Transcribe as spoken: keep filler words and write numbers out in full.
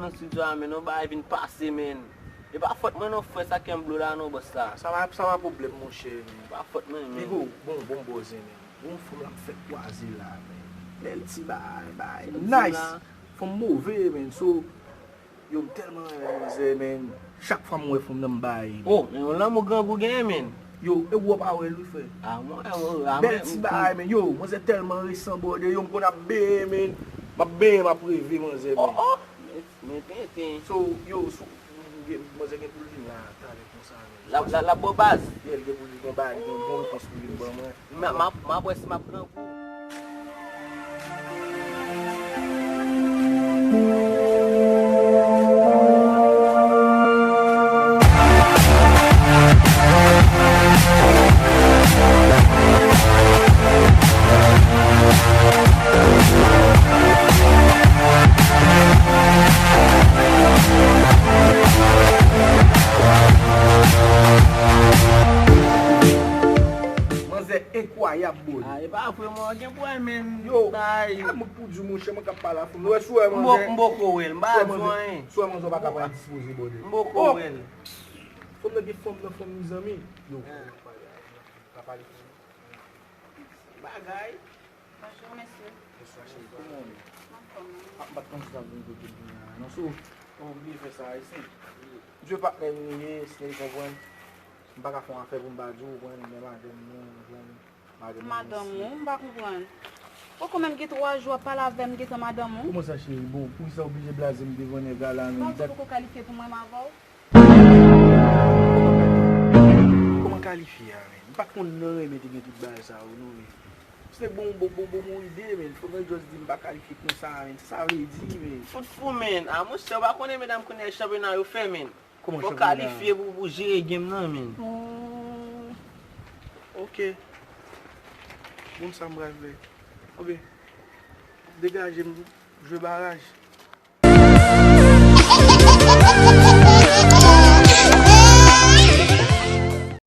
Nan estidyo a, men, yon bagay vin pase, men. E pa fòt mwen non, frè, sa kè m blo la non, bòs la. Sa pa, sa pa pwoblèm, monchè, men. Pa fòt mwen, men. Pigo, bon, bon, bòzen, men. Bon, fanm la m fèk kwaze la, men. Bèl ti bagay, bagay. Nice. Fanm move, men. So, yo, m tèlman renmen manzè, men. Chak fwa m wè fanm nan, m bay. Oh, men yon lanmou grangou genyen, men. Yo, e w pa wè l wi, frè. Ah, mwen, mwen, ah, bèl ti bagay, men. Yo, manzè tèlman resan, brother. Yo, m konn ap benyen, men. M ap benyen, m ap reve, manzè, men. Oh, oh. Men, men tenten. So, yo, so, manzè gen pou l vin la, talè konsa, men. La, la, la, bon baz. Yeah, li gen pou l vin, gon bagay, gon, gon repons pou vin ban mwen. M, m, m ap wè si m ap pran kou. Manzè enkwayab, bro. Ah, e pa vre, mwen gen pwoblèm, men. Yo, bay. Al mout pou di, monchè, mwen k ap pale a fanm. Ou wè, si w wè manzè. M poko wè l, m pa di anyen. Si w wè manzè, w pa ka pa endispoze, bro. M poko wè l. Fanm nan gen fanm nan fanm, mezanmi. Yo, pa pale. Pa pale. Bagay. Bonjou, mesye. Bonswa, cheri. Kòman w ye? M anfòm, wi. Ah, m pa t konn si w t ap vin kote m kounye a non. So, ou obliye fè sa, isi. Dye patnè nou ye, si w konprann. M pa ka fè yon afè pou m pa di w, ou konprann, men madanm nou, ou konprann, madanm nou. Madanm ou, m pa konprann. Ou konn menm gen twa jou w ap pale avè m, gentan madanm ou? Kòman sa, cheri? Bon, poukisa w oblije blaze m devan nèg la la, menm? M pa di w poko kalifye pou m renmen avè w. Kòman kalifye a, men? M pa t konn nan renmen te gen tout bagay sa yo, non, men. Se bon, bon, bon, bon, bon ide, men. Fò mwen just di m pa kalifye konsa, men. Sa sa vle di, men? Fout fou, men. A, monchè, ou pa konnen medam kounye a chanpyona yo fè, men. Kòman chanpyona? Fò kalifye pou, pou jere game nan, men. Oh. Ok. Bon, sa m pral fè. Ok. Degaje m, jwe baraj.